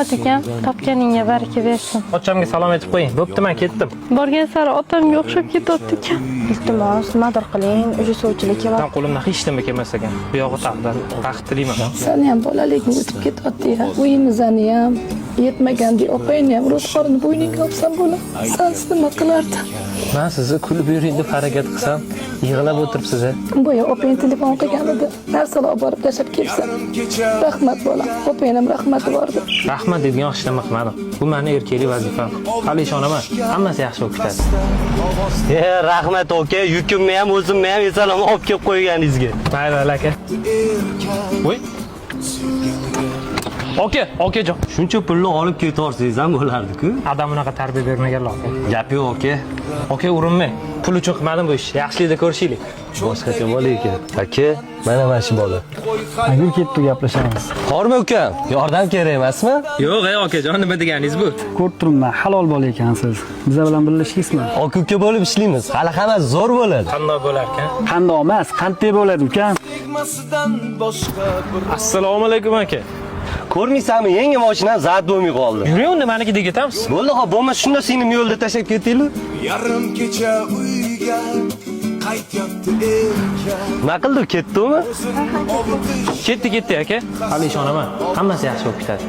Ukam, topganingga baraka bersin. Ochamga salom aytib qo'ying. Bo'pti, men ketdim. Borgan sari otamga o'xshab ketyapti ukam. Iltimos, nimadir qiling, уже sovchilik kelyapti. Man qo'limdan hech nima kelmas ekan. Bu yog'i taqdir. Baxt tilayman. Sani ham bolaliging o'tib ketyapti-ya. Uyimizni ham yetmagandek opangni ham ro'zg'orini bo'yningga olsam bo'ladi. Sansiz nima qilardim? Men sizni kulib yuring deb harakat qilsam, yig'lab o'tiribsiz a. Boya opang telefon qilgan edi. Narsalar olib borib tashlab kelsin. Rahmat bolam. Opang ham rahmati bordi. Rahmat deydigan hech nima qilmadim. Bu meni erkaklik vazifam. Hali ishonaman. Hammasi yaxshi bo'lib ketadi. Rahmat aka, yukimni ham o'zimni ham eson omon olib kelib qo'yganingizga. Mayli aka. Voy. Aka, okajon. Shuncha pulni olib ketaversangiz ham bo'lardi-ku. Adam unaqa tarbiya bermaganlar aka. Gap yo'q aka. Aka, urinmang. Pul uchun qilmadim bu ishni. Yaxshilikda ko'rishaylik. Boshqacha bola ekan. Aka, mana shu bola. Yur, ketdi, gaplashamiz. Horma ukam, yordam kerak emasmi? Yo'q, ey okajon, nima deganingiz bu? Ko'rib turibman, halol bola ekansiz. Biza bilan birga ishlaysizmi? Aka uka bo'lib ishlaymiz. Hali hammasi zo'r bo'ladi. Qandoq bo'larkan? Qandoq emas, qanday bo'ladi ukam? Assalomu alaykum aka. Ko'rmaysanmi, yangi mashinam zat bo'lmay qoldi. Yuring unda manikida ketamiz. Bo'ldi, hop, bo'lmasa shunda seni yo'lda tashlab ketaylik. Yarim kecha uyga qaytyapti erkak. Nima qildi, ketdimi? Ovutish Ketdi, ketdi aka. Hali ishonaman. Hammasi yaxshi bo'lib ketadi.